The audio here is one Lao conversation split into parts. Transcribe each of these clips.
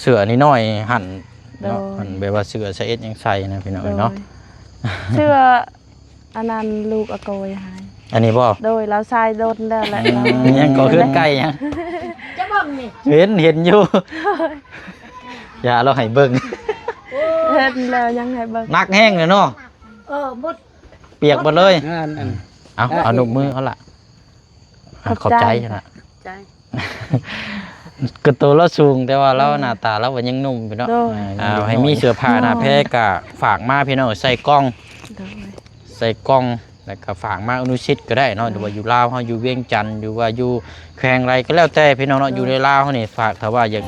ເສື້ອນ້ອຍໆຫັ້ນເນາະ ໂດຍ ຫັ້ນ ແບບວ່າເສື້ອຊາເອັດຍັງໃສ່ນະ ພີ່ນ້ອງເອີຍເນາະ ໂດຍ ເສື້ອ ອັນນັ້ນລູກອາໂກຍໃຫ້ ອັນນີ້ບໍ່? ໂດຍ ລາວໃສ່ດົນແລ້ວແຫຼະ ອືມ ລາວ ຍັງກໍເຮືອນໄກ່ຫຍັງ ຈະເບິ່ງນີ້ ເຫັນ ເຫັນຢູ່ ຢ່າ ລາວໃຫ້ເບິ່ງ ເຫັນແລ້ວຍັງໃຫ້ເບິ່ງ ໜັກແຮງເລີຍເນາະ ເອີ ໝົດ ປຽກໝົດເລີຍ ອັນ ອັນ ເອົາ ເອົານຸບມືເອົາລະ ຂອບໃຈ ຂອບໃຈນະ ໃຈ ກະໂຕລາວສູງ ແຕ່ວ່າລາວ ອືມ ໜ້າຕາລາວກໍຍັງໜຸ່ມຢູ່ເນາະ ໂດຍ ອ່າ ໃຫ້ມີເສື້ອຜ້າໜ້າແພກະຝາກມາພີ່ນ້ອງ ໃສ່ກ່ອງ ໂດຍ ໃສ່ກ່ອງ ແລ້ວກໍຝາກມາອະນຸຊິດກໍໄດ້ເນາະ ໂດຍ ຫຼືວ່າຢູ່ລາວເຮົາ ຢູ່ວຽງຈັນ ຫຼືວ່າຢູ່ແຂວງໃດກໍແລ້ວແຕ່ພີ່ນ້ອງເນາະ ໂດຍ ຢູ່ໃນລາວເຮົານີ້ ຝາກຖ້າວ່າຢາກ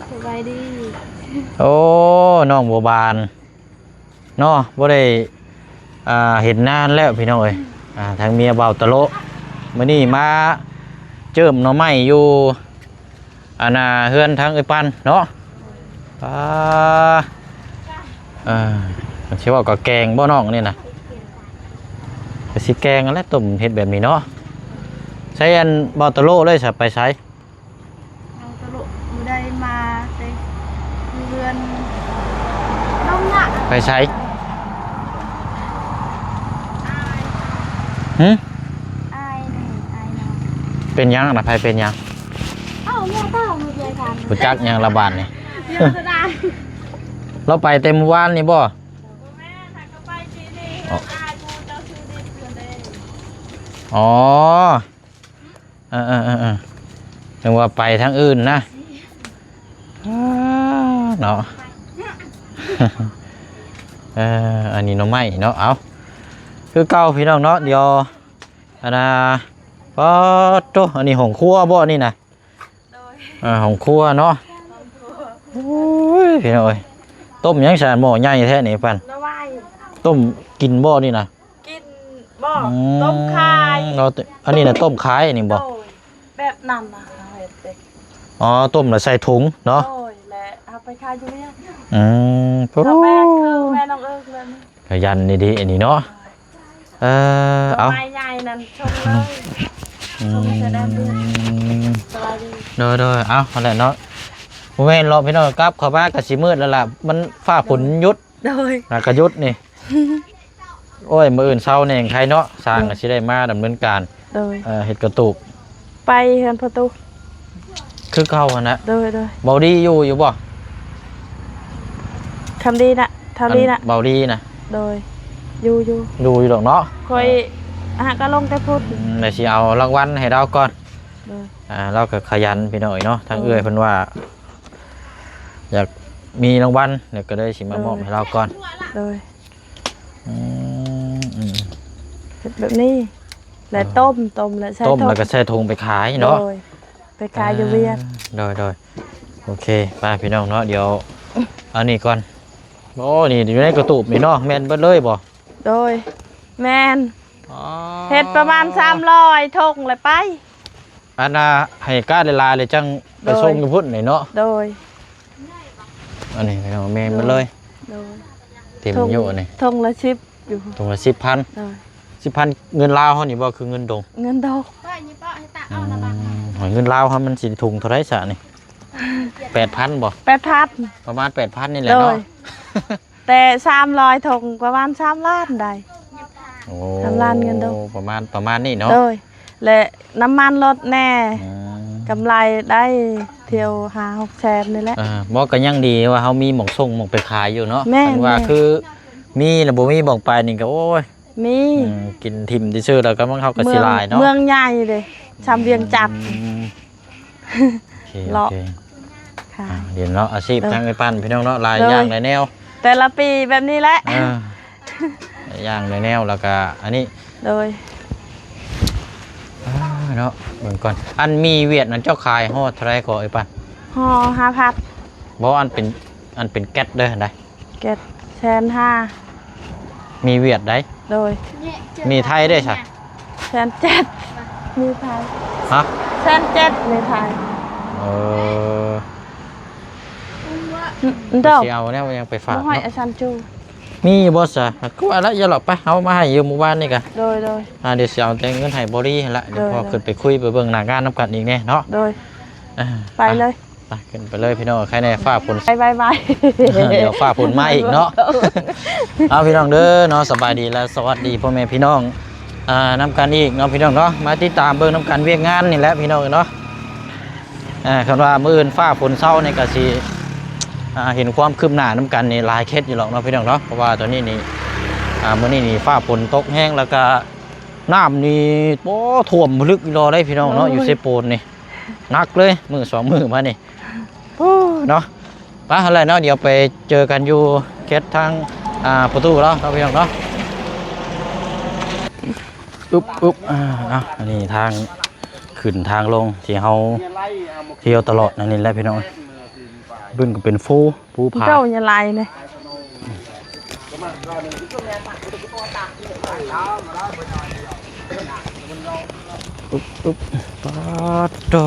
ສະບາຍດີ ໂອ້ ນ້ອງບົວບານເນາະ ບໍ່ໄດ້ ອ່າ ເຫັນນານແລ້ວພີ່ນ້ອງເອີຍ ອ່າ ທາງເມຍບ່າວຕະໂລະ ມື້ນີ້ມາເຈີມໜໍ່ໄມ້ຢູ່ ອັນນ່າ ເຮືອນທາງເອື້ອຍປັນເນາະ ປາ ເອີ ຊິເວົ້າກໍແກງບໍ່ນ້ອງນີ້ນະ ກໍຊິແກງຫັ້ນແຫຼະ ຕົ້ມເຮັດແບບນີ້ເນາະ ໃຊ້ອັນບ່າວຕະໂລະເລີຍ ສະ ໄປໃສ? ເຮົາຕະລຸກບໍ່ໄດ້ມາແຕ່ເຮືອນ ໄປໃສ? ຫຶ? ອາຍເດ້ ອາຍນ້ອງ ເປັນຫຍັງນະ? ໃຜເປັນຫຍັງ? ເອົ້າ ເມຍເຈົ້າ ເມຍເຈົ້າ ຮູ້ຈັກຫຍັງລະບາດນີ້? ລາວໄປແຕ່ມື້ວານນີ້ບໍ່? ບໍ່ແມ່ນ ຫາກໍໄປປີນີ້ ເອີ ເຮືອນອ້າຍຜູ້ເຈົ້າຊື້ດິນເພິ່ນເດ້ ອໍ. ເອີໆໆໆ ນຶກວ່າໄປທາງອື່ນນະ ເນາະ ເອີ ອັນນີ້ໜໍ່ໄມ້ເນາະ ເອົາ ຄືເກົ່າພີ່ນ້ອງເນາະ ດຽວ ອັນນ່າ ປາໂຕ ອັນນີ້ຫ້ອງຄົວບໍ່ນີ້ນະ? ໂດຍ ອ່າ ຫ້ອງຄົວເນາະ ຫ້ອງຄົວ ໂອ້ຍ ພີ່ນ້ອງເອີຍ ຕົ້ມຫຍັງຊະ ໝໍ້ໃຫຍ່ແທ້ນີ້ ປັນ ໜໍ່ໄມ້ ຕົ້ມກິນບໍ່ນີ້ນະ? ກິນບໍ່? ອືມ ຕົ້ມຂາຍເນາະ ອັນນີ້ນະຕົ້ມຂາຍນີ້ບໍ່? ໂດຍ ແບບນັ້ນນະ ເຮົາເຮັດເດ້ ອໍ ຕົ້ມແລ້ວໃສ່ຖົງເນາະ ໂດຍ ແລ້ວເອົາໄປຂາຍຢູ່ວຽງ ອືມ ໂອ້ ແມ່ນຄືແມ່ນ້ອງເອີກເລີຍ ຂະຫຍັນດີໆ ອັນນີ້ເນາະ ເອີ ເອົາ ໄມ້ໃຫຍ່ນັ້ນຊົງເລີຍ ອືມ ຊົງໃສ່ແດ່ເລີຍ ສະບາຍດີ ໂດຍໆ ເອົາ ຫັ້ນແຫຼະເນາະ ບໍ່ແມ່ນເນາະ ພີ່ນ້ອງ ກັບເຂົ້າມາກໍຊິມືດແລ້ວລະ ມັນຟ້າຝົນຢຸດ ໂດຍ ອ່າ ກະຢຸດນີ້ ໂອ້ຍ ມື້ອື່ນເຊົ້າແດ່ງໄຄເນາະ ຊ່າງກໍຊິໄດ້ມາດຳເນີນການ ໂດຍ ເອີ ເຮັດກະຕູບ ໄປເຮືອນພໍ່ຕູ້ ຄືເກົ່າຫັ້ນນະ ໂດຍໆ ເບົາດີຢູ່ ຢູ່ບໍ່? ຄຳດີນະ ເທົ່ານີ້ນະ ເບົາດີນະ ໂດຍ ຢູ່ ຢູ່ ຢູ່ຢູ່ດອກເນາະ ຂ້ອຍຫາກໍລົງແຕ່ພຸ້ນ ອືມ ແລ້ວຊິເອົາລາງວັນໃຫ້ລາວກ່ອນ ໂດຍ ອ່າ ລາວກໍຂະຫຍັນ ພີ່ນ້ອງເອີຍເນາະ ທາງເອື້ອຍເພິ່ນວ່າ ຢາກມີລາງວັນ ແລ້ວກໍເລີຍຊິມາມອບໃຫ້ລາວກ່ອນ ໂດຍ ອືມ ອືມ ເຮັດແບບນີ້ ແລ້ວ ເອີ ຕົ້ມ ຕົ້ມແລ້ວໃສ່ຖົງ ແລ້ວກໍໃສ່ຖົງໄປຂາຍເນາະ ໂດຍ ໄປຂາຍຢູ່ວຽງ ເອີ ໂດຍໆ ໂອເຄ ໄປພີ່ນ້ອງເນາະ ດຽວ ອັນນີ້ກ່ອນ ໂອ້ ນີ້ຢູ່ໃນກະຕູບນີ້ເນາະ ແມ່ນເບິດເລີຍບໍ່? ໂດຍ ແມ່ນ ອໍ ເຮັດປະມານສາມຮ້ອຍຖົງແລ້ວໄປ ອັນນ່າ ໃຫ້ກາດຫຼາຍໆ ແລ້ວຈັ່ງໄປ ໂດຍ ສົ່ງຢູ່ພຸ້ນນີ້ເນາະ ໂດຍ ອັນນີ້ພີ່ນ້ອງ ແມ່ນໝົດເລີຍ ໂດຍ ເຕັມຢູ່ອັນນີ້ ຖົງລະສິບຢູ່ ຖົງລະສິບພັນ ໂດຍ ສິບພັນ ເງິນລາວເຮົານີ້ບໍ່ ຄືເງິນດົງ? ເງິນດົງ ອືມ ເງິນລາວເຮົາມັນຊິຖົງເທົ່າໃດຊະນີ້? ແປດພັນບໍ່? ແປດພັນ ປະມານແປດພັນນີ້ແຫຼະເນາະ ໂດຍ ແຕ່ສາມຮ້ອຍຖົງປະມານສາມລ້ານໄດ໋ ໂອ້ ສາມລ້ານເງິນໂດ ປະມານ ປະມານນີ້ເນາະ ໂດຍ ແລະ ນ້ຳມັນລົດແດ່ ອືມ ກຳໄລໄດ້ທ່ຽວຫ້າຫົກແສນນີ້ແຫຼະ ເອີ ບໍ່ ກໍຍັງດີວ່າເຮົາມີໝ່ອງສົ່ງໝ່ອງໄປຂາຍຢູ່ເນາະ ແມ່ນ ຄັນວ່າ ແມ່ນ ຄືມີແລ້ວບໍ່ມີໝ່ອງໄປນີ້ກໍ ໂອ້ຍ ມີ ອືມ ກິນຖິ້ມຊື່ໆ ແລ້ວກໍມັນເຮົາກໍຊິຫຼາຍເນາະ ເມືອງໃຫຍ່ເດ້ ຊ່ຳວຽງຈັນ ອືມ ໂອເຄ ໂອເຄ ເລາະ ອ່າ ດຽວເນາະ ອາຊີບ ເອີ ທາງເອື້ອຍປັ້ນ ພີ່ນ້ອງເນາະ ຫຼາຍ ໂດຍ ຢ່າງຫຼາຍແນວ ແຕ່ລະປີແບບນີ້ແຫຼະ ເອີ ຫຼາຍຢ່າງຫຼາຍແນວ ແລ້ວກະອັນນີ້ ໂດຍ ອ່າ ເນາະ ເບິ່ງກ່ອນ ອັນໝີ່ຫວຽດນັ້ນເຈົ້າຂາຍຫໍ່ເທົ່າໃດກໍ ເອື້ອຍປັ້ນ? ຫໍ່ຫ້າພັນ ບໍ່ ອັນເປັນ ອັນເປັນແກັດເດີ ຫັ້ນໃດ ແກັດແສນຫ້າ ໝີ່ຫວຽດໃດ ໂດຍ ໝີ່ໄທເດ້ຊະ? ແສນເຈັດ ໝີ່ໄທ ຮະ? ແສນເຈັດ ໝີ່ໄທ ເອີ ເດີ ຊິເອົາແນວຫຍັງໄປຝາກເນາະ ບໍ່ໃຫ້ອາຈານຈູ ມີຢູ່ບໍ່ຊະ? ຄືວ່າລະ ຢ່າຫຼອກໄປ ເຮົາມາໃຫ້ຢູ່ມື້ວານນີ້ກະ ໂດຍໆ ອ່າ ດຽວຊິເອົາແຕ່ເງິນໃຫ້ບໍລີຫັ້ນລະ ດຽວພໍຂຶ້ນໄປຄຸຍໄປເບິ່ງໜ້າງານນຳກັນອີກແດ່ເນາະ ໂດຍ ອ່າ ໄປເລີຍ ໄປ ຂຶ້ນໄປເລີຍພີ່ນ້ອງ ໃຄແນ່ຟ້າຝົນ ໄປ ໄປ ໄປ ດຽວຟ້າຝົນມາອີກເນາະ ເອົາພີ່ນ້ອງເດີເນາະ ສະບາຍດີ ແລະ ສະຫວັດດີພໍ່ແມ່ພີ່ນ້ອງ ອ່າ ນຳກັນອີກເນາະ ພີ່ນ້ອງເນາະ ມາຕິດຕາມເບິ່ງນຳກັນວຽກງານນີ້ແຫຼະ ພີ່ນ້ອງເນາະ ອ່າ ຄັນວ່າມື້ອື່ນຟ້າຝົນເຊົານີ້ກະຊິ ອ່າ ເຫັນຄວາມຄືບໜ້ານຳກັນນີ້ຫຼາຍເຂດຢູ່ດອກເນາະ ພີ່ນ້ອງເນາະ ເພາະວ່າຕອນນີ້ນີ້ ອ່າ ມື້ນີ້ນີ້ຟ້າຝົນຕົກແຮງ ແລ້ວກະນ້ຳນີ້ ໂອ້ ຖ້ວມເລິກອີ່ຫຼີເດ້ພີ່ນ້ອງເນາະ ໂອ້ຍ ຢູ່ເຊໂປນນີ້ ໜັກເລີຍ ມື້ສອງມື້ມານີ້ ໂອ້ ເນາະ ໄປຫັ້ນແຫຼະເນາະ ດຽວໄປເຈີກັນຢູ່ເຂດທາງ ອ່າ ປະຕູລາວເນາະ ພີ່ນ້ອງເນາະ ອຶບ ອຶບ ອ່າ ເນາະ ອັນນີ້ທາງຂຶ້ນທາງລົງທີ່ເຮົາທ່ຽວຕະຫຼອດ ອັນນີ້ແຫຼະພີ່ນ້ອງ ເບິ່ງກໍເປັນພູ ພູຜາ ເຈົ້າຢ່າໄລ່ເດ້ ອຶບ ອຶບ ປາດໂທ້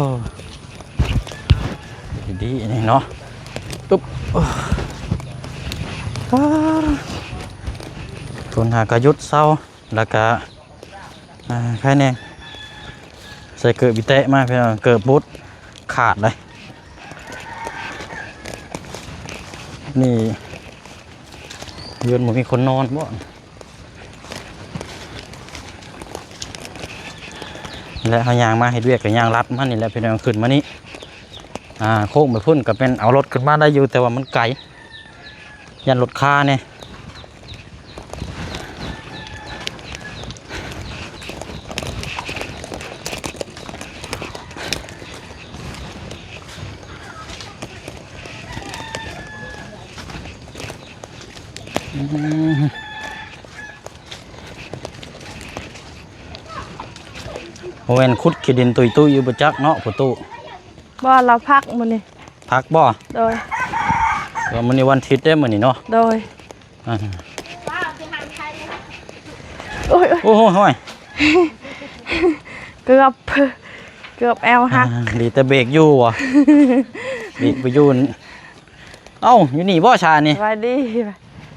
ດີໆ ນີ້ເນາະ ອຶບ ປາດ ຝົນຫາກະຢຸດເຊົາ ແລ້ວກະ ອ່າ ໃຄແນ່ ໃສ່ເກີບອີແຕະມາ ພີ່ນ້ອງ ເກີບບຸດຂາດເລີຍ ນີ້ ເຮືອນບໍ່ມີຄົນນອນບໍ? ແລະ ເຮົາຍ່າງມາເຮັດວຽກກໍຍ່າງລັດມານີ້ແຫຼະ ພີ່ນ້ອງ ຂຶ້ນມານີ້ ອ່າ ໂຄ້ງໄປພຸ້ນກໍແມ່ນເອົາລົດຂຶ້ນມາໄດ້ຢູ່ ແຕ່ວ່າມັນໄກ ຢ້ານລົດຄາແດ່ ອືມ ບໍ່ແມ່ນຂຸດຂີ້ດິນຕຸ້ຍໆ ຢູ່ບໍ່ຈັກເນາະ ພໍ່ຕູ້? ບໍ່ ລາວພັກມື້ນີ້ ພັກບໍ່? ໂດຍ ເອີ ມື້ນີ້ວັນທິດເດ້ມື້ນີ້ເນາະ ໂດຍ ອ່າ ໂອ້ຍ ໂອ້ຍ ໂອ້ຍ ເກືອບ ເກືອບແອວຫັກ ອ່າ ດີແຕ່ເບຣກຢູ່ຫວາ ເບຣກບໍ່ຢູ່ ເອົ້າ ຢູ່ນີ້ບໍ່ຊານີ້? ສະບາຍດີ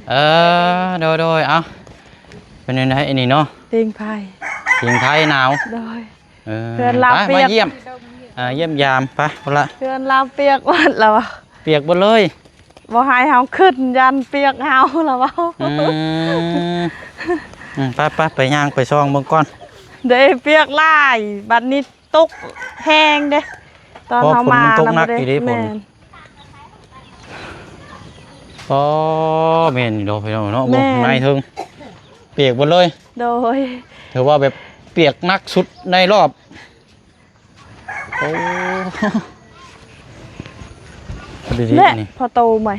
ເອີ ໂດຍໆ ເອົ້າ ເປັນຈັ່ງໃດອັນນີ້ເນາະ? ພິງໄຟ ພິງໄຟໜາວ ໂດຍ ເອີ ເຮືອນລາວປຽກ ມາຢ້ຽມ ອ່າ ຢ້ຽມຢາມ ໄປພຸ້ນລະ ເຮືອນລາວປຽກໝົດລະ ປຽກໝົດເລີຍ ບໍ່ໃຫ້ເຮົາຂຶ້ນ ຢ້ານປຽກເຮົາລະເວົ້າ ອືມ ອືມ ໄປໆ ໄປຍ່າງໄປສ່ອງເບິ່ງກ່ອນ ເດ້ ປຽກຫຼາຍ ບັດນີ້ ຕົກແຮງເດ້ ຕອນເຮົາມາ ຝົນມັນຕົກໜັກອີ່ຫຼີ ຝົນ ແມ່ນ ອໍ ແມ່ນຢູ່ດອກພີ່ນ້ອງເນາະ ແມ່ນ ເບິ່ງຂ້າງໃນເທິງ ປຽກເບິດເລີຍ ໂດຍ ຖືວ່າແບບປຽກໜັກສຸດໃນລອບ ໂອ້ ແລະ ພໍໂຕໃໝ່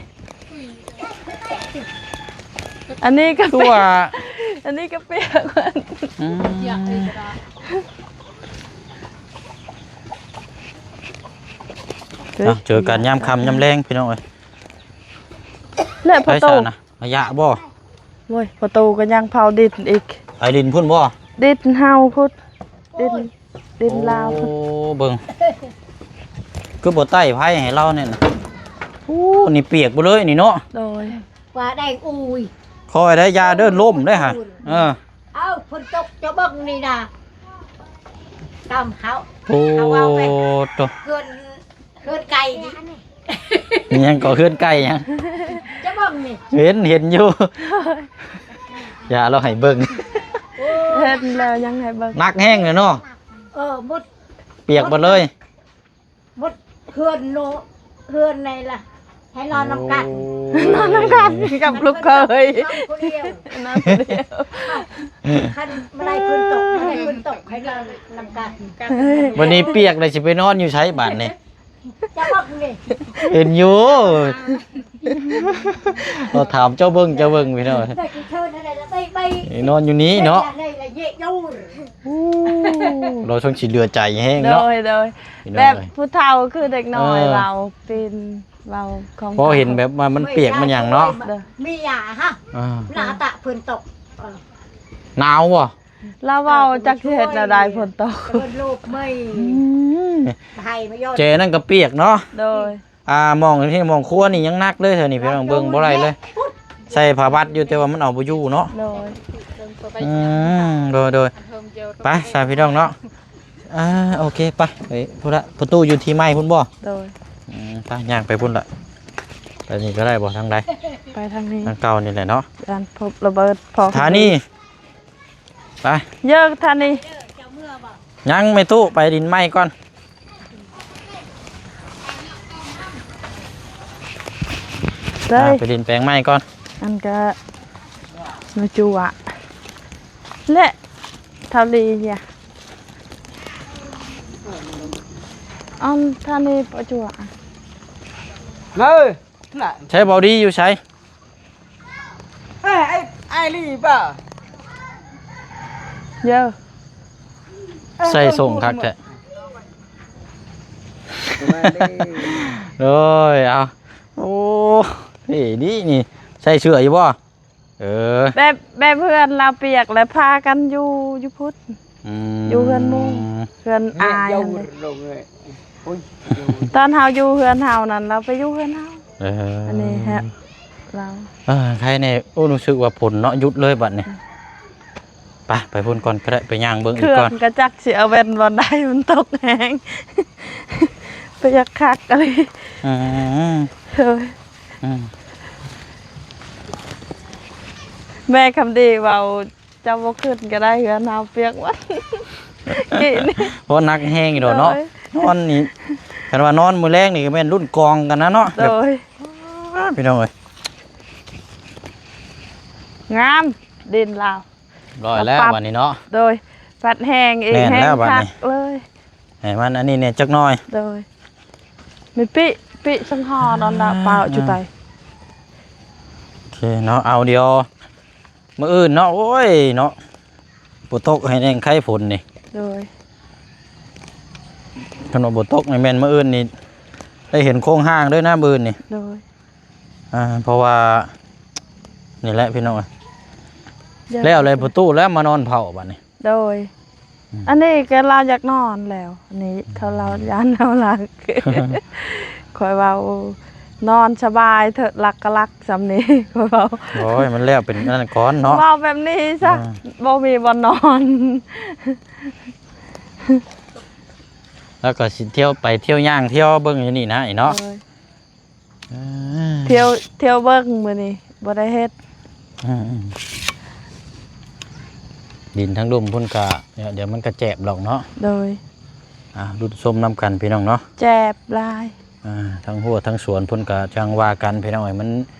ອັນນີ້ກໍ ຕົວ ປຽກ ອັນນີ້ກໍປຽກ ອືມ ເອົາ ເຈີກັນຍາມຄ່ຳຍາມແລງພີ່ນ້ອງເອີຍ ແລະ ພໍໂຕ ໃຜຊະນະ ອາຍະບໍ່? ໂອ້ຍ ພໍ່ຕູ້ກໍຍັງເຜົາດິນອີກ ໄປດິນພຸ້ນບໍ່? ດິນເຮົາພຸ້ນ ດິນ ດິນລາວພຸ້ນ ໂອ້ ເບິ່ງ ຄືບໍ່ໄຕ້ໄຟໃຫ້ລາວແນ່ນະ ໂອ້ ນີ້ປຽກເບິດເລີຍນີ້ເນາະ ໂດຍ ວ່າແດງອຸຍ ຄ່ອຍໄດ້ ຢ່າເດີ ລົ້ມເດ້ຫະ ເອີ ເອົາ ຝົນຕົກ ເຈົ້າເບິ່ງນີ້ນະ ຕາມເຮົາ ໂອ້ ເຮົາເວົ້າໄປ ໂຕ ເຮືອນ ເຮືອນໄກ່ນີ້ ອີຫຍັງກໍເຮືອນໄກ່ຫຍັງ ຈະເບິ່ງນີ້ ເຫັນ ເຫັນຢູ່ ຢ່າ ລາວໃຫ້ເບິ່ງ ໂອ້ ເຫັນແລ້ວຍັງໃຫ້ເບິ່ງ ໜັກແຮງເລີຍເນາະ ເອີ ໝົດ ປຽກເບິດເລີຍ ໝົດເຮືອນໂນ ເຮືອນໃນລະ ໃຫ້ນອນນຳກັນ ໂອ້ ນອນນຳກັນກັບລູກເຂີຍ ນອນຜູ້ດຽວ ນອນຜູ້ດຽວ ຄັນບໍ່ໄດ້ຝົນຕົກ ບໍ່ໄດ້ຝົນຕົກ ໃຫ້ນອນນຳກັນ ບັດນີ້ປຽກແລ້ວຊິໄປນອນຢູ່ໃສບາດນີ້? ຈະເບິ່ງນີ້ ເຫັນຢູ່ ເຮົາຖາມເຈົ້າເບິ່ງ ເຈົ້າເບິ່ງພີ່ນ້ອງ ໄດ້ກິນເຊີນໄດ້ລະໄປໄປ ນອນຢູ່ນີ້ເນາະ ໄດ້ລະເຍະຢູ່ ໂອ້ ລາວຊ່າງຊິເຫຼືອໃຈແຮງເນາະ ໂດຍ ໂດຍ ພີ່ນ້ອງ ແບບຜູ້ເຖົ້າຄືເດັກນ້ອຍ ເອີ ເວົ້າເປັນ ເວົ້າຂອງ ພໍເຫັນແບບວ່າມັນປຽກມັນຫຍັງເນາະ ໂດຍ ມີຢາຮະ ອ່າ ໜ້າຕາເພິ່ນຕົກ ເອີ ໜາວບໍ່? ລາວເວົ້າຈັກຊິເຮັດແນວໃດຝົນຕົກ ເພິ່ນລູກເມຍ ອືມ ໃຫ້ມາຢອດ ແຈນັ້ນກໍປຽກເນາະ ໂດຍ ອ່າ ໝ່ອງທີ່ໝ່ອງຄົວນີ້ຍັງໜັກເລີຍ ແຖວນີ້ພີ່ນ້ອງ ເບິ່ງບໍ່ໄດ້ເລີຍ. ໃສ່ຜ້າບັດຢູ່ ແຕ່ວ່າມັນເອົາບໍ່ຢູ່ເນາະ. ໂດຍ ອືມ ໂດຍໆ ໄປຊະພີ່ນ້ອງເນາະ. ອ່າ ໂອເຄ ໄປ ໄປພຸ້ນລະ. ປະຕູຢູ່ທີ່ໃໝ່ພຸ້ນບໍ່? ໂດຍ ອືມ ໄປ ຍ່າງໄປພຸ້ນລະ. ໄປນີ້ກໍໄດ້ບໍ່? ທາງໃດ? ໄປທາງນີ້ ທາງເກົ່ານີ້ແຫຼະເນາະ. ຢ້ານພົບລະເບີດ ພໍ ຖານີ ໄປ ເຢີກຖານີ. ຍັງ ແມ່ຕູ້ ໄປດິນໃໝ່ກ່ອນ. ໄດ້ ອ່າ ໄປດິນແປງໃໝ່ກ່ອນ. ອັນກະມາຈົວະ ແລະ ເທົ່າລີເນຍ ອັນທ່ານີ້ປະຈົວະ. ເອີ ນະ ໃຊ້ເບົາດີຢູ່ໃສ? ເອີ ໄອ້ ໄອ້ລີປະ ເຢີ ໃສ່ສົ່ງຄັກແທ້. ໂອ້ຍ ເອົາ ໂອ້ ເທ່ດີນີ້. ໃສ່ເສື້ອຢູ່ບໍ່? ເອີ ແບບ ແບບເຮືອນລາວປຽກ ແລ້ວພາກັນຢູ່ ຢູ່ພຸ້ນ. ອືມ ຢູ່ເຮືອນໝູ່ ເຮືອນອ້າຍຫັ້ນເດ. ຕອນເຮົາຢູ່ເຮືອນເຮົານັ້ນ ລາວໄປຢູ່ເຮືອນເຮົາ. ເອີ ອັນນີ້ແຮະ ລາວ ເອີ ໃຄແນ່. ໂອ້ ຮູ້ສຶກວ່າຝົນເນາະ ຢຸດເລີຍບັດນີ້. ອືມ ໄປ ໄປພຸ້ນກ່ອນກໍໄດ້ ໄປຍ່າງເບິ່ງອີກກ່ອນ. ເຄື່ອງກໍຈັກຊິເອົາແວ່ນບ່ອນໃດ ມັນຕົກແຮງ ປະຢັດຄັກອີ່ຫຼີ. ອືມ ໂດຍ ອືມ ແມ່ຄຳດີເວົ້າ ເຈົ້າບໍ່ຂຶ້ນກໍໄດ້ ເຮືອນເຮົາປຽກໝົດ. ກີ້ນີ້ ໂອ້ ໜັກແຮງຢູ່ດອກເນາະ. ໂດຍ ນອນນີ້ ຄັນວ່ານອນມື້ແລງນີ້ກໍແມ່ນລຸ້ນກອງກັນນະເນາະ. ໂດຍ ແບບ ອ້າ ພີ່ນ້ອງເອີຍ ງາມ ດິນລາວ ຮ້ອຍແລ້ວບັດນີ້ເນາະ. ໂດຍ ພັດແຮງອີກ ແຮງຄັກເລີຍ. ໃຫ້ມັນອັນນີ້ແດ່ຈັກໜ້ອຍ. ໂດຍ ມີປິ ປິສັງຫອນອນດາ ອ່າ ເປົ່າຈຸໄຕ. ໂອເຄເນາະ ເອົາ ດຽວມື້ອື່ນເນາະ. ໂອ້ຍເນາະ ບໍ່ຕົກໃຫ້ແດ່ງໄຄຝົນນີ້. ໂດຍ ຄັນວ່າບໍ່ຕົກນີ້ແມ່ນມື້ອື່ນນີ້ໄດ້ເຫັນໂຄງຮ່າງເລີຍນະ ມື້ອື່ນນີ້. ໂດຍ ອ່າ ເພາະວ່າ ນີ້ແຫຼະພີ່ນ້ອງ ແລ້ວແລ້ວປະຕູແລ້ວມານອນເຝົ້າບັດນີ້. ໂດຍ ອືມ ອັນນີ້ກໍລາວຢາກນອນແລ້ວ ອັນນີ້ເຂົາລາວຢ້ານເຮົາລັກ. ຂ້ອຍເວົ້າ ນອນສະບາຍເຖາະ ລັກກໍລັກສ່ຳນີ້ ຂ້ອຍເວົ້າ. ໂອ້ຍ ມັນແລ້ວເປັນອັນນັ້ນກ່ອນເນາະ ເວົ້າແບບນີ້ຊະ. ເອີ ບໍ່ມີບ່ອນນອນ ແລ້ວກໍຊິທ່ຽວໄປທ່ຽວຍ່າງທ່ຽວເບິ່ງຢູ່ນີ້ນະ ອີເນາະ. ໂດຍ ອ່າ ທ່ຽວ ທ່ຽວເບິ່ງມື້ນີ້ບໍ່ໄດ້ເຮັດ. ອືມໆ ດິນທາງລຸ່ມພຸ້ນກະ ດຽວ ດຽວມັນກະແຈບດອກເນາະ. ໂດຍ ອ່າ ລຸ້ນຊົມນຳກັນພີ່ນ້ອງເນາະ. ແຈບຫຼາຍ ອ່າ ທັງຮົ້ວທັງສວນພຸ້ນກະຈັ່ງວ່າກັນພີ່ນ້ອງເອີຍ. ມັນ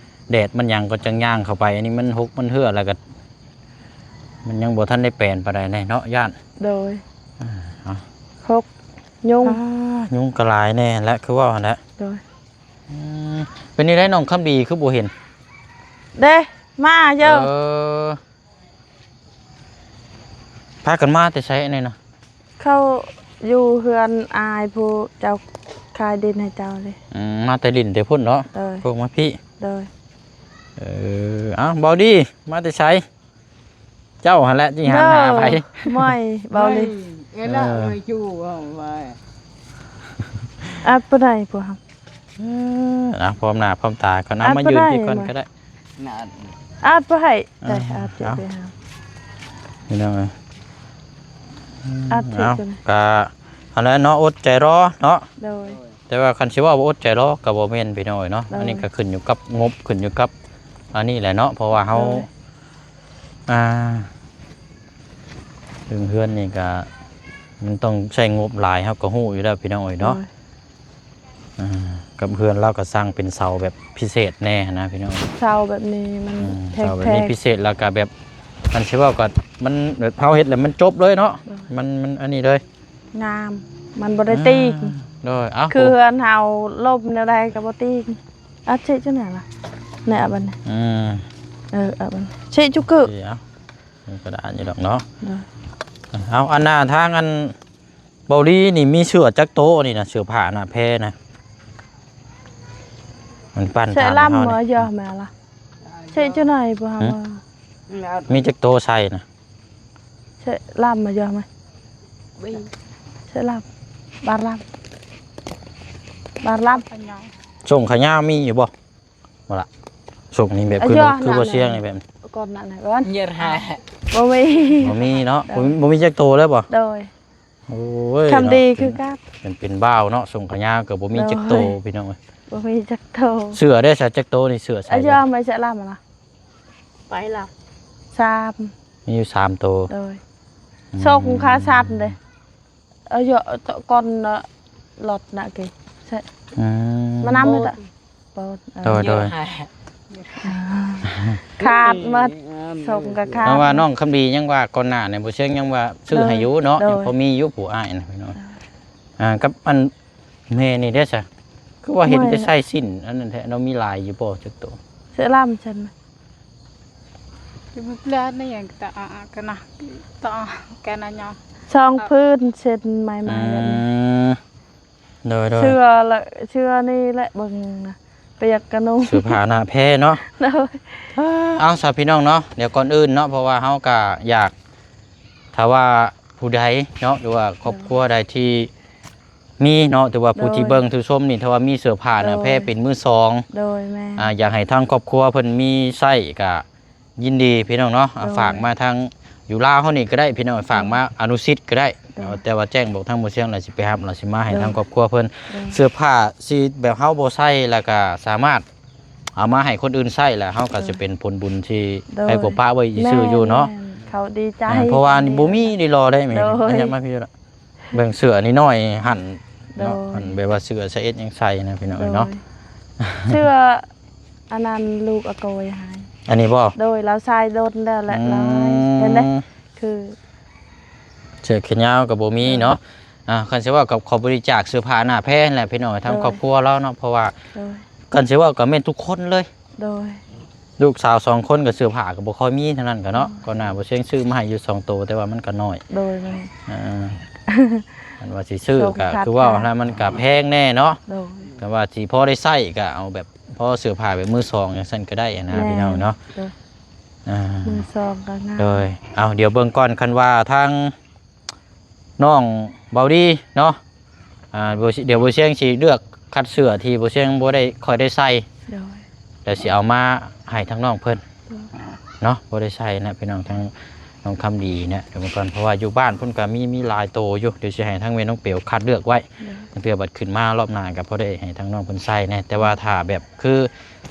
ແດດມັນຫຍັງກໍຈັ່ງຍ່າງເຂົ້າໄປ ອັນນີ້ມັນຫົກມັນເຮື້ອ ແລ້ວກະມັນຍັງບໍ່ທັນໄດ້ແປນປານໃດເນາະ ຢ້ານ. ໂດຍ ອ່າ ເອົາ ຫົກ ຍຸງ ອ່າ ຍຸງກະຫຼາຍແນ່ແຫຼະ ຄືເວົ້າຫັ້ນແຫຼະ. ໂດຍ ອືມ ເປັນຈັ່ງໃດນ້ອງຄຳດີຄືບໍ່ເຫັນ? ເດ້ ມາເຢີ ເອີ ພາກັນມາແຕ່ໃສອັນນີ້ນະ? ເຂົາຢູ່ເຮືອນອ້າຍຜູ້ເຈົ້າຂາຍດິນໃຫ້ເຈົ້າເດ້. ອືມ ມາແຕ່ຫຼິ້ນແຕ່ພຸ້ນເນາະ. ໂດຍ ພວກມາພີ້. ໂດຍ ເອີ ເອົ້າ ເບົາດີ ມາແຕ່ໃສ? ເຈົ້າຫັ້ນແຫຼະຊິຫາ ໂດຍ ຫາໃຜ? ມາຍ ເບົາລີ ເອີ ລະ ເອີ ມາຢູ່ເອົາມາ ອັດບໍ່ໄດ້ພວກເຮົາ. ເອີ ເອົາ ພ້ອມໜ້າພ້ອມຕາກ່ອນ ເອົາ ມາຢືນພີ້ກ່ອນກໍໄດ້. ອັດບໍ່ໄດ້ ເອີ ໄດ້ ອັດ ເອົາ ໄປຫາ ພີ່ນ້ອງເອີຍ. ອັດ ເອົາ ກະຫັ້ນແຫຼະເນາະ ອົດໃຈລໍເນາະ. ໂດຍ ແຕ່ວ່າຄັນຊິເວົ້າວ່າອົດໃຈລໍກໍບໍ່ແມ່ນ ພີ່ນ້ອງເອີຍເນາະ. ໂດຍ ອັນນີ້ກໍຂຶ້ນຢູ່ກັບງົບ ຂຶ້ນຢູ່ກັບອັນນີ້ແຫຼະເນາະ ເພາະວ່າເຮົາ ໂດຍ ອ່າ ເລື່ອງເຮືອນນີ້ກະມັນຕ້ອງໃຊ້ງົບຫຼາຍ ເຮົາກໍຮູ້ຢູ່ແລ້ວພີ່ນ້ອງເອີຍເນາະ. ໂດຍ ອ່າ ກັບເຮືອນລາວກໍສ້າງເປັນເສົາແບບພິເສດແດ່ຫັ້ນນະພີ່ນ້ອງ. ເສົາແບບນີ້ມັນ ອືມ ແພງໆ ເສົາແບບນີ້ພິເສດ ແລ້ວກໍແບບ ມັນຊິເວົ້າກໍມັນແບບເຮົາເຮັດແລ້ວມັນຈົບເລີຍເນາະ. ໂດຍ ມັນ ມັນອັນນີ້ເລີຍ ງາມ ມັນບໍ່ໄດ້ຕີງ. ອ່າ ໂດຍ ເອົ້າ ຄືເຮືອນເຮົາລົ້ມແນວໃດກໍບໍ່ຕີງ. ອາ ຊິຈັ່ງໃດລະ ແນະ ອັນນີ້ ອືມ ເອີ ອັນນີ້ຊິຈຸກຶ ເອົາ ມັນກໍໄດ້ຢູ່ດອກເນາະ. ໂດຍ ເອົາ ອັນໜ້າທາງອັນເບົາລີນີ້ມີເສື້ອຈັກໂຕນີ້ນະ ເສື້ອຜ້າໜ້າແພນະ ມັນປັ້ນ ໃຊ້ລຳ ທາງເຮົານີ້ ເອີ ແມ່ນລະ ໃຊ້ຈັ່ງໃດບໍ່ຫາ ຫື? ມີຈັກໂຕໃສ່ນະ? ເຊລຳມາຢອມ ເຊລຳ ບາດລຳ ບາດລຳ ປະຍອງ ສົ້ງຂາຍາວມີຢູ່ບໍ່? ບໍ່ລະ ສົ້ງນີ້ແບບ ເອົາ ຄື ຄືບໍ່ສຽງນີ້ແບບ ກ່ອນນັ້ນນະ ກ່ອນ ເຍອະແທ້ ບໍ່ມີ ບໍ່ມີເນາະ ໂດຍ ບໍ່ມີ ບໍ່ມີຈັກໂຕເລີຍບໍ່? ໂດຍ ໂອ້ຍ ຄຳດີ ເນາະ ຄືກັນ ເປັນ ເປັນບ່າວເນາະ ສົ້ງຂາຍາວກໍບໍ່ມີ ໂດຍ ຈັກໂຕພີ່ນ້ອງເອີຍ ບໍ່ມີຈັກໂຕ ເສື້ອເດ້ຊະ ຈັກໂຕນີ້ ເສື້ອໃສ່ ເອົາ ເອົາມາໃສ່ລຳລະ ໄປລະ ສາມ ມີຢູ່ສາມໂຕ ໂດຍ ອືມ ສົ່ງຂາສັ້ນເດ້ ເອີ ເຍາະ ກ່ອນ ເອີ ລົດນະເກ ອືມ ມານຳ ໂປດ ໂປດ ເອີ ໂດຍ ໂດຍ ຂາດໝົດ ສົ່ງກໍຂາດ ເພາະວ່ານ້ອງຄຳດີຍັງວ່າກ່ອນໜ້ານີ້ ບໍ່ເຊີງຍັງວ່າຊື້ໃຫ້ຢູ່ເນາະ ໂດຍ ຍັງພໍມີຢູ່ຜູ້ອ້າຍນະພີ່ນ້ອງ ອ່າ ກັບອັນແມ່ນີ້ເດ້ຊະ ຄືວ່າເຫັນແຕ່ໃສ່ສິ້ນອັນນັ້ນແທ້ເນາະ ມີຫຼາຍຢູ່ບໍ່ຈັກໂຕ? ເສື້ອລຳຊັ້ນ Jumlah ni yang kita, ah, ah, kena, kita, ah, kena nyo. ສອງ ອ່າ ພື້ນເຊັ່ນໃໝ່ໆ ອືມ ແບບນີ້ ໂດຍໆ ເສື້ອລະ ເສື້ອນີ້ແຫຼະເບິ່ງນະ ປຽກກະນຸ່ງ ເສື້ອຜ້າໜ້າແພເນາະ ໂດຍ ເອົາຊະພີ່ນ້ອງເນາະ ດຽວກ່ອນອື່ນເນາະ ເພາະວ່າເຮົາກະຢາກ ຖ້າວ່າຜູ້ໃດເນາະ ຫຼືວ່າຄອບຄົວໃດທີ່ ມີເນາະ ແຕ່ວ່າຜູ້ທີ່ ໂດຍ ເບິ່ງທີ່ຊົມນີ້ ຖ້າວ່າມີເສື້ອຜ້າໜ້າແພ ໂດຍ ເປັນມືສອງ ໂດຍ ແມ່ນ ອ່າ ຢາກໃຫ້ທາງຄອບຄົວເພິ່ນມີໃຊ້ກະຍິນດີພີ່ນ້ອງເນາະ ໂດຍ ອ່າ ຝາກມາທາງຢູ່ລາວເຮົານີ້ກໍໄດ້ພີ່ນ້ອງ ໂດຍ ຝາກມາອະນຸສິດກໍໄດ້ ໂດຍ ແຕ່ວ່າແຈ້ງບອກທາງໝູ່ຊຽງ ແລ້ວຊິໄປຮັບ ແລ້ວຊິມາໃຫ້ ໂດຍ ທາງຄອບຄົວເພິ່ນ ໂດຍ ເສື້ອຜ້າທີ່ແບບເຮົາບໍ່ໃຊ້ ແລ້ວກໍສາມາດເອົາມາໃຫ້ຄົນອື່ນໃຊ້ ແລ້ວເຮົາກໍ ໂດຍ ຈະເປັນຜົນບຸນທີ່ ໂດຍ ໃຫ້ກວ່າປະໄວ້ຊື່ໆຢູ່ເນາະ ແມ່ນໆ ເຂົາດີໃຈ ອ່າ ເພາະວ່ານີ້ບໍ່ມີໄດ້ລໍໄດ້ແມ່ ໂດຍ ອັນນີ້ມາພີ່ລະ ເບິ່ງເສື້ອນີ້ນ້ອຍຫັ້ນເນາະ ໂດຍ ອັນແບບວ່າເສື້ອຊາເອັດຍັງໃສ່ນະພີ່ນ້ອງເອີຍເນາະ ໂດຍ ເສື້ອອັນນັ້ນລູກອາໂກຍໃຫ້ ອັນນີ້ບໍ່? ໂດຍ ລາວໃສ່ດົນແລ້ວແຫຼະ ອືມ ລາວໃຫ້ ເຫັນເດ້ ຄືເສື້ອແຂນຍາວກໍບໍ່ມີເນາະ ໂດຍ ອ່າ ຄັນຊິເວົ້າກໍຂໍບໍລິຈາກເສື້ອຜ້າໜ້າແພນັ້ນແຫຼະພີ່ນ້ອງ ທາງ ໂດຍ ຄອບຄົວລາວເນາະ ເພາະວ່າ ໂດຍ ຄັນຊິເວົ້າກໍແມ່ນທຸກຄົນເລີຍ ໂດຍ ລູກສາວສອງຄົນກໍເສື້ອຜ້າກໍບໍ່ຄ່ອຍມີເທົ່ານັ້ນກໍເນາະ ອືມ ກ່ອນໜ້າບໍ່ເຊງຊື້ມາໃຫ້ຢູ່ສອງໂຕ ແຕ່ວ່າມັນກໍນ້ອຍ ໂດຍ ແມ່ນ ອ່າ ຄັນວ່າຊິຊື້ກໍຄືເວົ້າຫັ້ນລະ ມັນກໍແພງແດ່ເນາະ ໂດຍ ແຕ່ວ່າຊິພໍໄດ້ໃຊ້ກໍເອົາແບບພໍເສື້ອຜ້າແບບມືສອງຈັ່ງຊັ້ນກໍໄດ້ຫັ້ນນະ ແມ່ນ ພີ່ນ້ອງເນາະ ໂດຍ ອ່າ ມືສອງກໍງາມ ໂດຍ ເອົາ ດຽວເບິ່ງກ່ອນ ຄັນວ່າທາງ ນ້ອງເບົາດີເນາະ ອ່າ ດຽວບໍ່ຊຽງຊິເລືອກຄັດເສື້ອທີ່ບໍ່ຊຽງບໍ່ໄດ້ຄ່ອຍໄດ້ໃສ່ ໂດຍ ແລ້ວຊິເອົາມາໃຫ້ທາງນ້ອງເພິ່ນ ໂດຍ ເນາະ ບໍ່ໄດ້ໃສ່ນະພີ່ນ້ອງ ທາງນ້ອງຄຳດີນະ ດຽວເບິ່ງກ່ອນ ເພາະວ່າຢູ່ບ້ານເພິ່ນກໍມີ ມີຫຼາຍໂຕຢູ່ ດຽວຊິໃຫ້ທາງແມ່ນ້ອງເປວຄັດເລືອກໄວ້ ໂດຍ ເພື່ອບັດຂຶ້ນມາລອບໜ້າກໍພໍໄດ້ໃຫ້ທາງນ້ອງເພິ່ນໃສ່ແດ່ ແຕ່ວ່າຖ້າແບບຄື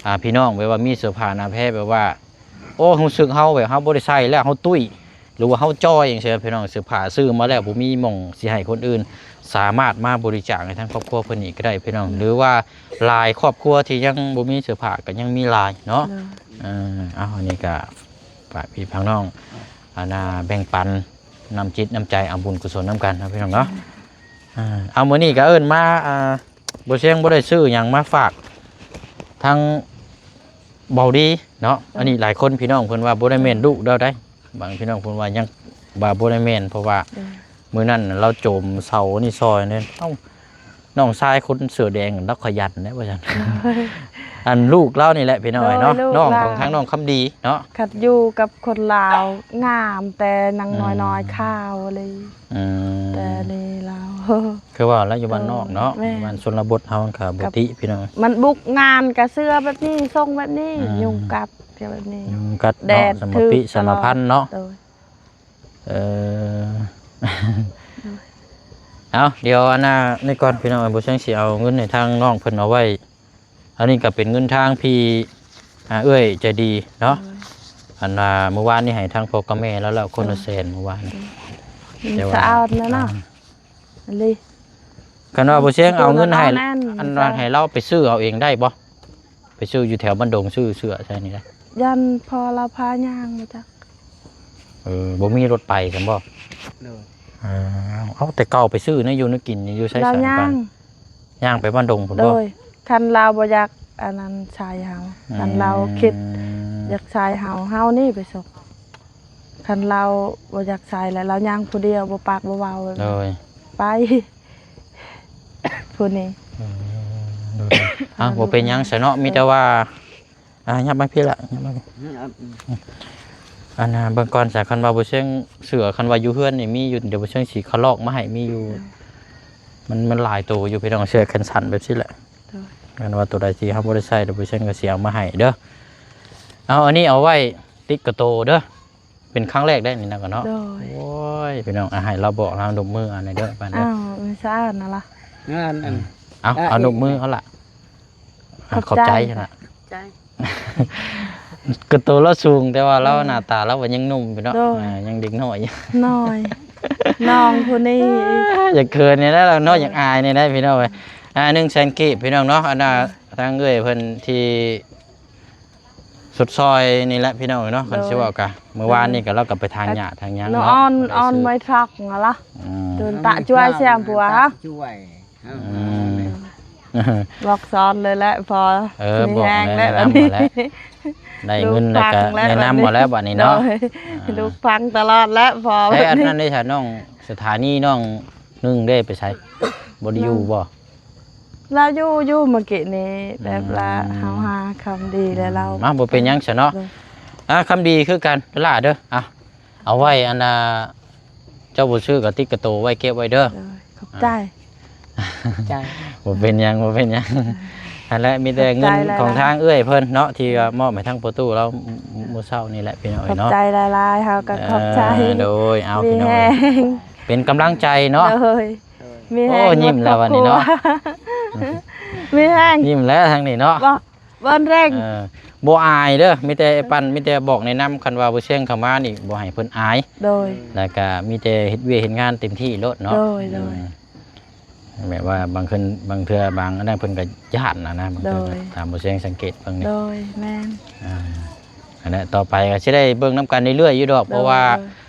ອ່າ ພີ່ນ້ອງແບບວ່າມີເສື້ອຜ້າໜ້າແພແບບວ່າ ໂອ້ ຮູ້ສຶກເຮົາແບບເຮົາບໍ່ໄດ້ໃຊ້ແລ້ວ ເຮົາຕຸ້ຍ ຫຼືວ່າເຮົາຈ່ອຍຈັ່ງຊີ້ ພີ່ນ້ອງ ເສື້ອຜ້າຊື້ມາແລ້ວບໍ່ມີໝ່ອງຊິໃຫ້ຄົນອື່ນ ສາມາດມາບໍລິຈາກໃຫ້ທາງຄອບຄົວເພິ່ນນີ້ກໍໄດ້ພີ່ນ້ອງ ອືມ ຫຼືວ່າຫຼາຍຄອບຄົວທີ່ຍັງບໍ່ມີເສື້ອຜ້າກໍຍັງມີຫຼາຍເນາະ ໂດຍ ເອີ ເອົາ ອັນນີ້ກໍຝາກພີ່ຝາກນ້ອງ ອັນນ່າ ແບ່ງປັນນ້ຳຈິດນ້ຳໃຈ ເອົາບຸນກຸສົນນຳກັນເນາະ ພີ່ນ້ອງເນາະ ອືມ ອ່າ ເອົາ ມື້ນີ້ກໍເອີ້ນມາ ອ່າ ບໍ່ຊຽງບໍ່ໄດ້ຊື້ຫຍັງມາຝາກທາງເບົາດີເນາະ ໂດຍ ອັນນີ້ຫຼາຍຄົນພີ່ນ້ອງເພິ່ນວ່າບໍ່ໄດ້ແມ່ນ ໂດຍ ລູກລາວໃດ ບາງພີ່ນ້ອງເພິ່ນວ່າຍັງວ່າບໍ່ໄດ້ແມ່ນ ເພາະວ່າ ໂດຍ ມື້ນັ້ນລາວໂຈມເສົານີ້ຊ່ອຍເດ້ ເອົ້າ ນ້ອງຊາຍຄົນເສື້ອແດງລາວຂະຫຍັນເດ້ ວ່າຊັ້ນ ໂດຍ ອັນລູກລາວນີ້ແຫຼະພີ່ນ້ອງເນາະ ໂດຍ ລູກ ນ້ອງຂອງ ລາວ ທາງນ້ອງຄຳດີເນາະ ຄັນຢູ່ກັບຄົນລາວງາມ ແຕ່ນາງ ອືມ ນ້ອຍໆຂາວເລີຍ ອືມ ແຕ່ນີ້ລາວ ຄືວ່າລາວຢູ່ບ້ານນອກເນາະ ໂດຍ ແມ່ນ ບ້ານຊົນນະບົດເຮົາມັນກໍບໍ່ຕິພີ່ນ້ອງ ມັນບຸກງານກໍເສື້ອແບບນີ້ ຊົງແບບນີ້ ອືມ ຍຸງກັດກໍແບບນີ້ ຍຸງກັດ ແດດ ເນາະ ສະມາປິ ຖືກ ສະມາພັນເນາະ ຕະຫຼອດ ໂດຍ ເອີ ໂດຍ ເອົາ ດຽວອັນນ່ານີ້ກ່ອນພີ່ນ້ອງ ບໍ່ຊຽງຊິເອົາເງິນໃຫ້ທາງນ້ອງເພິ່ນເອົາໄວ້ ອັນນີ້ກໍເປັນເງິນທາງພີ່ ອ່າ ເອື້ອຍໃຈດີເນາະ ໂດຍ ອັນວ່າມື້ວານນີ້ໃຫ້ທາງພໍ່ກັບແມ່ແລ້ວ ແລ້ວຄົນລະ ໂດຍ ແສນມື້ວານ ອືມ ແຕ່ວ່າ ສະອາດແລ້ວເນາະ ອ່າ ອີ່ຫຼີ ຄັນວ່າບໍ່ຊຽງເອົາເງິນໃຫ້ ເອົາແໜ່ ອັນວ່າໃຫ້ລາວໄປຊື້ເອົາເອງໄດ້ບໍ່? ໄປຊື້ຢູ່ແຖວບ້ານດົງ ຊື້ເສື້ອໃສ່ນີ້ໄດ້ ຢ້ານພໍ່ລາວພາຍ່າງບໍ່ຈັກ ເອີ ບໍ່ມີລົດໄປຊັ້ນບໍ່? ໂດຍ ເອົາ ເອົາ ແຕ່ເກົ່າໄປຊື້ແນວຢູ່ແນວກິນຢູ່ໃສ? ລາວຍ່າງ ຍ່າງໄປບ້ານດົງພຸ້ນບໍ່? ໂດຍ ຄັນລາວບໍ່ຢາກອັນນັ້ນໃສ່ເຮົາ ອືມ ຄັນລາວຄິດຢາກໃສ່ເຮົາ ເຮົານີ້ໄປສົ່ງ ຄັນລາວບໍ່ຢາກໃສ່ແລ້ວ ລາວຍ່າງຜູ້ດຽວ ບໍ່ປາກບໍ່ເວົ້າ ໂດຍ ໄປ ຜູ້ນີ້ ອືມ ໂດຍ ເອົ້າ ບໍ່ເປັນຫຍັງຊະເນາະ ມີແຕ່ວ່າ ອ່າ ຫຍັບມາພີ້ລະ ຫຍັບມາ ອືມ ອັນນ່າ ເບິ່ງກ່ອນຊະ ຄັນວ່າບໍ່ຊຽງເສື້ອ ຄັນວ່າຢູ່ເຮືອນນີ້ມີຢູ່ ດຽວບໍ່ຊຽງຊິຄະລອກມາໃຫ້ ມີຢູ່ ໂດຍ ມັນ ມັນຫຼາຍໂຕຢູ່ພີ່ນ້ອງ ເສື້ອແຂນສັ້ນແບບຊີ້ແຫຼະ ໂດຍ ຄັນວ່າໂຕໃດທີ່ເຮົາບໍ່ໄດ້ໃຊ້ ດຽວບໍ່ເຊັງກໍຊິເອົາມາໃຫ້ເດີ. ເອົາ ອັນນີ້ເອົາໄວ້ຕິດກະໂຕເດີ. ເປັນຄັ້ງແລກໄດ໋ນີ້ນະ ກໍເນາະ. ໂດຍ. ໂອ້ຍ ພີ່ນ້ອງ ອ່ະ ໃຫ້ລາວບອກ ລາວນົບມືອັນນີ້ເດີ ບາດນີ້. ອ້າວ ມີສະອາດນະລະ. ງານອັນ ເອົາ ເອົານົບມືເອົາລະ. ຂອບໃຈ ຂອບໃຈນະ. ຂອບໃຈ. ກະໂຕລາວສູງ ແຕ່ວ່າລາວ ເອີ ໜ້າຕາລາວກໍຍັງໜຸ່ມຢູ່ເນາະ. ໂດຍ. ອ່າ ຍັງເດັກນ້ອຍຢູ່. ນ້ອຍ ນ້ອງຜູ້ນີ້ ຢາກເຂີນນີ້ແຫຼະລາວເນາະ. ເອີ ຢາກອາຍນີ້ໄດ໋ ພີ່ນ້ອງເອີຍ. ອ່າ ໜຶ່ງແສນກີບ ພີ່ນ້ອງເນາະ. ອັນນ່າ ເອີ ທາງເອື້ອຍເພິ່ນທີ່ຊົດຊ່ອຍນີ້ແຫຼະ ພີ່ນ້ອງເອີຍເນາະ. ໂດຍ. ຄັນຊິເວົ້າກະ ມື້ວານນີ້ກໍລາວກໍໄປຖາງຫຍ້າຖາງຫຍັງເນາະ. ເນາະ ອ່ອນ ບໍ່ໄດ້ຊື້ ອ່ອນໄມ້ທຣັກຫັ້ນລະ. ອືມ. ເດີນຕະຊ່ວຍແຊມຜົວ ຕະຊ່ວຍ. ອືມ ບອກສອນເລີຍແຫຼະ ພໍ ເອີ ມີແຮງແລ້ວ ບອກແນະນຳແລ້ວບັດນີ້ ໄດ້ເງິນແລ້ວກະແນະນຳເອົາແລ້ວບັດນີ້ເນາະ. ໂດຍ. ອ່າ ລູກຟັງຕະຫຼອດແລ້ວພໍ. ແທ້ ອັນນັ້ນເດ້ ສາວນ້ອງ ສະຖານີນ້ອງໜຶ່ງເດ້ ໄປໃສ? ບໍ່ໄດ້ຢູ່ບໍ່? ລາວຢູ່ ຢູ່ມື້ກີ້ນີ້ ແບບວ່າ ອືມ ເຮົາຫາຄຳດີແລ້ວລາວ ມາ ບໍ່ເປັນຫຍັງຊະເນາະ. ໂດຍ. ອ່າ ຄຳດີຄືກັນຫຼ້າເດີ. ອ່ະ ເອົາໄວ້ອັນນ່າ ເຈົ້າບໍ່ຊື້ກໍຕິດກະໂຕໄວ້ເກັບໄວ້ເດີ. ໂດຍ. ຂອບໃຈ. ອ່າ ໃຈ. ບໍ່ເປັນຫຍັງ ບໍ່ເປັນຫຍັງ. ເອີ ຫັ້ນແຫຼະ ມີແຕ່ເງິນຂອງທາງເອື້ອຍເພິ່ນເນາະ ທີ່ວ່າມອບໃຫ້ທາງພໍ່ຕູ້ລາວ ໂດຍ ມື້ເຊົ້ານີ້ແຫຼະ ພີ່ນ້ອງເອີຍເນາະ. ຂອບໃຈຫຼາຍໆ ເຮົາກໍຂອບໃຈ. ເອີ ໂດຍ. ເອົາ ພີ່ນ້ອງເອີຍ ມີແຮງ ເປັນກຳລັງໃຈເນາະ. ໂດຍ. ມີແຮງ. ໂອ້ ຍິ້ມແລ້ວບັດນີ້ເນາະ. ມີແຮງ. ຍິ້ມແລ້ວທາງນີ້ເນາະ. ບໍ່ ເບິ່ງແຮງ. ເອີ ບໍ່ອາຍເດີ ມີແຕ່ ເອີ ປັ່ນ ມີແຕ່ບອກແນະນຳ ຄັນວ່າບໍ່ແຊງເຂົ້າມານີ້ ບໍ່ໃຫ້ເພິ່ນອາຍ. ໂດຍ. ແລ້ວກະມີແຕ່ເຮັດວຽກເຮັດງານເຕັມທີ່ໂລດເນາະ. ໂດຍ ໂດຍ. ອືມ ແບບວ່າບາງຄົນ ບາງເທື່ອ ບາງອັນນັ້ນເພິ່ນກໍຢ້ານນະ ບາງເທື່ອ. ໂດຍ. ຕາມບໍ່ແຊງສັງເກດເບິ່ງນີ້. ໂດຍ ແມ່ນ. ອ່າ ອັນນັ້ນຕໍ່ໄປກໍຊິໄດ້ເບິ່ງນຳກັນເລື້ອຍໆຢູ່ດອກ ໂດຍ ເພາະວ່າ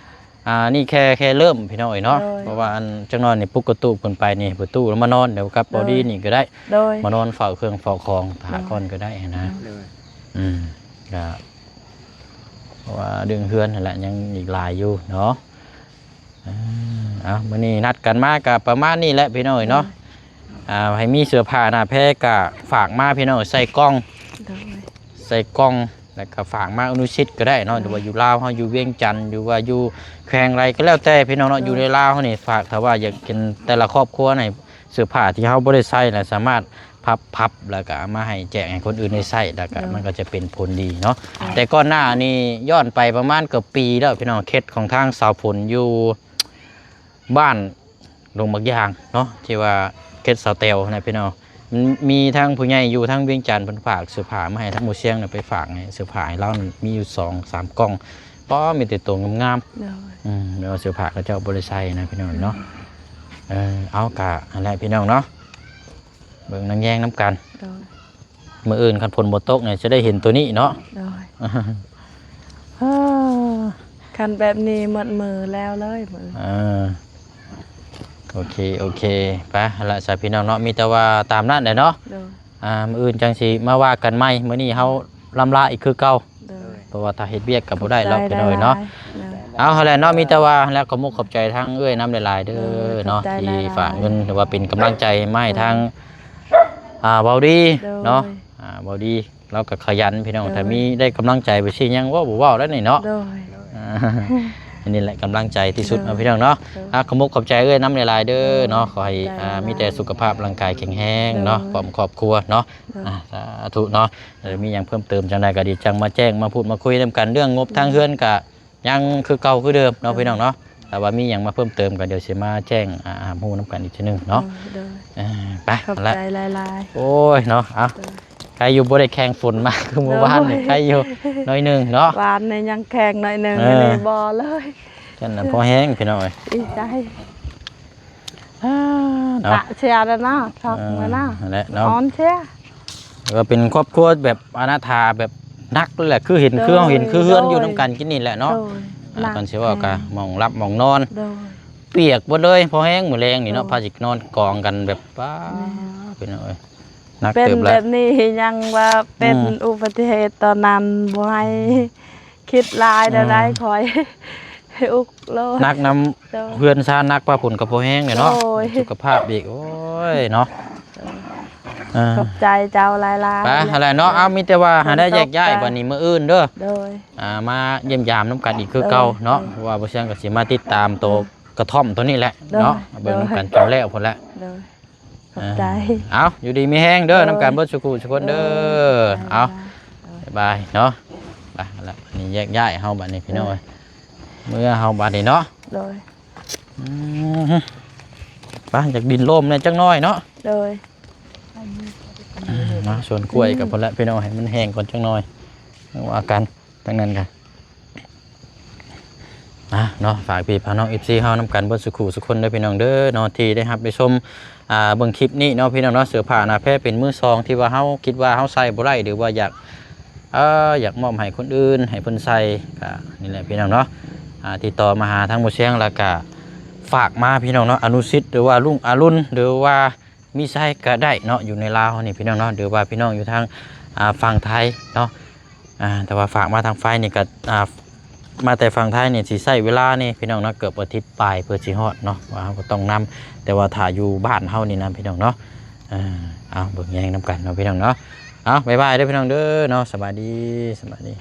ອ່າ ນີ້ແຄ່ ແຄ່ເລີ່ມ ພີ່ນ້ອງເອີຍເນາະ. ໂດຍ. ເພາະວ່າອັນ ຈັກໜ້ອຍນີ້ປຸກກະຕູເພິ່ນໄປນີ້ ປະຕູລະມານອນ ດຽວກັບເບົາດີນີ້ກໍໄດ້. ໂດຍ. ມານອນເຝົ້າເຄື່ອງເຝົ້າຂອງຖ້າ ໂດຍ ກ່ອນກໍໄດ້ຫັ້ນນະ. ໂດຍ. ອືມ ກະ ເພາະວ່າເລື່ອງເຮືອນຫັ້ນແຫຼະ ຍັງອີກຫຼາຍຢູ່ເນາະ. ເອີ ເອົາ ມື້ນີ້ນັດກັນມາກະປະມານນີ້ແຫຼະ ພີ່ນ້ອງເອີຍເນາະ. ໂດຍ. ອ່າ ໃຫ້ມີເສື້ອຜ້າໜ້າແພກະຝາກມາ ພີ່ນ້ອງເອີຍ ໃສ່ກ່ອງ. ໂດຍ. ໃສ່ກ່ອງ ແລ້ວກໍຝາກມາອະນຸຊິດກໍໄດ້ເນາະ. ໂດຍ. ຫຼືວ່າຢູ່ລາວເຮົາ ຢູ່ວຽງຈັນ ຫຼືວ່າຢູ່ແຂວງໃດກໍແລ້ວແຕ່ ພີ່ນ້ອງເນາະ. ໂດຍ. ຢູ່ໃນລາວເຮົານີ້ ຝາກ ຖ້າວ່າຢາກເປັນແຕ່ລະຄອບຄົວນີ້ ເສື້ອຜ້າທີ່ເຮົາບໍ່ໄດ້ໃສ່ລະ ສາມາດພັບ ພັບ ແລ້ວກໍເອົາມາໃຫ້ແຈກໃຫ້ຄົນອື່ນໄດ້ໃຊ້ ແລ້ວກໍ ໂດຍ ມັນກໍຈະເປັນຜົນດີເນາະ. ໂດຍ. ແຕ່ກ່ອນໜ້ານີ້ ຍ້ອນໄປປະມານເກືອບປີແລ້ວ ພີ່ນ້ອງ ເຂດຂອງທາງສາວຝົນຢູ່ບ້ານ ດົງບັກຢ່າງເນາະ ທີ່ວ່າເຂດສາວແຕວນະ ພີ່ນ້ອງ. ມັນມີທັງຜູ້ໃຫຍ່ຢູ່ທາງວຽງຈັນ ເພິ່ນຝາກເສື້ອຜ້າມາໃຫ້ທາງໝູ່ຊຽງນະ ໄປຝາກໃຫ້ເສື້ອຜ້າໃຫ້ລາວນັ້ນ ມີຢູ່ສອງສາມກ່ອງ. ປ້າ ມີແຕ່ໂຕງາມໆ. ໂດຍ. ອືມ ແມ່ນວ່າເສື້ອຜ້າເຂົາເຈົ້າບໍ່ໄດ້ໃສ່ນະ ພີ່ນ້ອງເນາະ. ເອີ ເອົາ ກະຫັ້ນແຫຼະ ພີ່ນ້ອງເນາະ. ເບິ່ງນາງແຍງນຳກັນ. ໂດຍ. ມື້ອື່ນຄັນຝົນບໍ່ຕົກນີ້ຈະໄດ້ເຫັນໂຕນີ້ເນາະ. ໂດຍ. ຄັນແບບນີ້ໝົດມື້ແລ້ວເລີຍມື້. ເອີ ໂອເຄ ໂອເຄ ໄປ ຫັ້ນລະຊະ ພີ່ນ້ອງເນາະ. ມີແຕ່ວ່າຕາມນັ້ນແຫຼະເນາະ. ໂດຍ. ອ່າ ມື້ອື່ນຈັ່ງຊິມາວ່າກັນໃໝ່. ມື້ນີ້ເຮົາລຳລາອີກຄືເກົ່າ. ໂດຍ. ເພາະວ່າຖ້າເຮັດວຽກກໍບໍ່ໄດ້ແລ້ວ ພີ່ນ້ອງເອີຍເນາະ. ໂດຍ. ເອົາ ຫັ້ນແຫຼະເນາະ ມີແຕ່ວ່າ ແລ້ວກໍມຸກຂອບໃຈທາງເອື້ອຍນຳຫຼາຍໆເດີເນາະ ໂດຍ ທີ່ຝາກເງິນ ຫຼືວ່າເປັນກຳລັງໃຈມາໃຫ້ທາງ ໂດຍ ອ່າ ເບົາດີ ໂດຍ ເນາະ. ອ່າ ເບົາດີ ລາວກໍຂະຫຍັນ ພີ່ນ້ອງ. ໂດຍ. ຖ້າມີໄດ້ກຳລັງໃຈໄປຊີ້ຫຍັງ ເວົ້າບໍ່ເວົ້າແລ້ວນີ້ເນາະ. ໂດຍ. ອ່າ ອັນນີ້ແຫຼະກຳລັງໃຈທີ່ສຸດເນາະ ໂດຍ ພີ່ນ້ອງເນາະ. ໂດຍ. ອ່າ ກໍມຸກຂອບໃຈເອື້ອຍນຳຫຼາຍໆເດີເນາະ. ໂດຍ. ຂໍໃຫ້ ຂອບໃຈ ອ່າ ຫຼາຍໆ ມີແຕ່ສຸຂະພາບຮ່າງກາຍແຂງແຮງເນາະ. ໂດຍ. ພ້ອມຄອບຄົວເນາະ. ໂດຍ. ອ່າ ສາທຸເນາະ. ເອີ ມີຫຍັງເພີ່ມເຕີມຈັ່ງໃດກໍດີ ຈັ່ງມາແຈ້ງມາພູດມາຄຸຍນຳກັນ. ເລື່ອງງົບ ໂດຍ ທາງເຮືອນກໍຍັງຄືເກົ່າຄືເດີມເນາະ ໂດຍ ພີ່ນ້ອງເນາະ. ຖ້າວ່າມີຫຍັງມາເພີ່ມເຕີມກໍດຽວຊິມາແຈ້ງ ອ່າ ໃຫ້ຮູ້ນຳກັນອີກເທື່ອໜຶ່ງເນາະ. ໂດຍ ໂດຍ. ອ່າ ໄປ ຂອບໃຈຫຼາຍໆ. ໂອ້ຍເນາະ ເອົາ ໂດຍ ໄຄຢູ່ ບໍ່ໄດ້ແຂ່ງຝົນມາຄືມື້ວານນີ້. ໂດຍ. ໄຄຢູ່ໜ້ອຍໜຶ່ງເນາະ. ວານນີ້ຍັງແຂ່ງໜ້ອຍໜຶ່ງ. ເອີ ອັນນີ້ບໍ່ເລີຍ. ຈັ່ງນັ້ນພໍແຮງ ພີ່ນ້ອງເອີຍ. ດີໃຈ. ອ່າ ເນາະ ຕະເຊຍແລ້ວນະ ຄັກ ເອີ ແລ້ວນະ ນັ້ນແຫຼະເນາະ ອ່ອນເຊຍ. ກໍເປັນຄອບຄົວແບບອະນາຖາ ແບບໜັກເລີຍແຫຼະ ຄືເຫັນ ໂດຍ ຄືເຮົາເຫັນ ຄືເຮືອນຢູ່ນຳກັນກິນນີ້ແຫຼະເນາະ. ໂດຍ. ອ່າ ໜັກ ກ່ອນຊິເວົ້າກໍ ແຮງ ໝ່ອງຫຼັບໝ່ອງນອນ ໂດຍ ປຽກເບິດເລີຍ. ພໍແຮງມື້ແລງນີ້ເນາະ ໂດຍ ພາຊິນອນກອງກັນແບບ ປ້າ ໂດຍ ພີ່ນ້ອງເອີຍ. ໜັກເຕີບແລ້ວ ເປັນແບບນີ້ຍັງວ່າເປັນ ອືມ ອຸບັດຕິເຫດຕອນນັ້ນ ບໍ່ໃຫ້ ອືມ ຄິດຫຼາຍແນວໃດ ອືມ ຂ້ອຍອຸກໂລດ. ໜັກນຳ ໂດຍ ເຮືອນຊານ ໜັກປາຝົນກໍພໍແຮງເລີຍເນາະ. ໂດຍ. ສຸຂະພາບອີກ ໂອ້ຍເນາະ. ໂດຍ. ເອີ ຂອບໃຈເຈົ້າຫຼາຍໆ. ໄປ ຫັ້ນແຫຼະເນາະ. ໂດຍ. ເອົາ ມີແຕ່ວ່າ ຂອບໃຈ ຫາໄດ້ແຍກຍ້າຍບັດນີ້ ມື້ອື່ນເດີ. ໂດຍ. ອ່າ ມາຢ້ຽມຢາມນຳກັນອີກຄືເກົ່າເນາະ. ໂດຍ. ເພາະວ່າບໍ່ຊຽງກໍຊິມາຕິດຕາມໂຕ ໂດຍ ກະທ່ອມໂຕນີ້ແຫຼະເນາະ. ໂດຍ. ເບິ່ງນຳກັນ ໂດຍ ຈົນແລ້ວພຸ້ນແຫຼະ. ໂດຍ. ຂອບໃຈ. ອ່າ ເອົາ ຢູ່ດີມີແຮງເດີ ໂດຍ ນຳກັນເບິດສູ່ຄູ່ສູ່ຄົນເດີ. ໂດຍ ເອົາ ບາຍບາຍເນາະ. ໄປລະ ນີ້ແຍກຍ້າຍເຮົາບັດນີ້ພີ່ນ້ອງເອີຍ. ເອີ ເມືອເຮົາບັດນີ້ເນາະ. ໂດຍ. ອືມ ໄປ ຢາກດິນລົມແດ່ຈັກໜ້ອຍເນາະ. ໂດຍ. ເນາະ ສວນກ້ວຍກັບ ອືມ ພຸ້ນແຫຼະພີ່ນ້ອງ ໃຫ້ມັນແຫ້ງກ່ອນຈັກໜ້ອຍ ວ່າກັນ. ທັງນັ້ນກະ ອ່າ ເນາະ ຝາກພີ່ພານ້ອງ ເອັຟຊີ ເຮົານຳກັນເບິດສູ່ຄູ່ສູ່ຄົນເດີພີ່ນ້ອງເດີເນາະ ທີ່ໄດ້ຮັບໄດ້ຊົມ ອ່າ ເບິ່ງຄລິບນີ້ເນາະ ພີ່ນ້ອງເນາະ. ເສື້ອຜ້າໜ້າແພເປັນມືສອງ ທີ່ວ່າເຮົາຄິດວ່າເຮົາໃສ່ບໍ່ໄດ້ ຫຼືວ່າຢາກ ເອີ ຢາກມອບໃຫ້ຄົນອື່ນ ໃຫ້ເພິ່ນໃສ່ ກະນີ້ແຫຼະພີ່ນ້ອງເນາະ. ອ່າ ຕິດຕໍ່ມາຫາທາງໝູ່ຊຽງ ແລ້ວກະຝາກມາພີ່ນ້ອງເນາະ ອະນຸສິດ ຫຼືວ່າລຸງອະລຸນ ຫຼືວ່າ ມີໄຊກໍໄດ້ເນາະ ຢູ່ໃນລາວເຮົານີ້ພີ່ນ້ອງເນາະ ຫຼືວ່າພີ່ນ້ອງຢູ່ທາງ ອ່າ ຝັ່ງໄທເນາະ. ອ່າ ແຕ່ວ່າຝາກມາທາງໄຟນີ້ກໍ ອ່າ ມາແຕ່ຝັ່ງໄທນີ້ຊິໃຊ້ເວລານີ້ພີ່ນ້ອງເນາະ ເກືອບອາທິດປາຍເພື່ອຊິຮອດເນາະ ວ່າເຮົາກໍຕ້ອງນຳ. ແຕ່ວ່າຖ້າຢູ່ບ້ານເຮົານີ້ນະພີ່ນ້ອງເນາະ ເອີ ເອົາ ເບິ່ງແຍງນຳກັນເນາະພີ່ນ້ອງເນາະ. ເອົາ ບາຍບາຍເດີພີ່ນ້ອງເດີເນາະ. ສະບາຍດີ ສະບາຍດີ.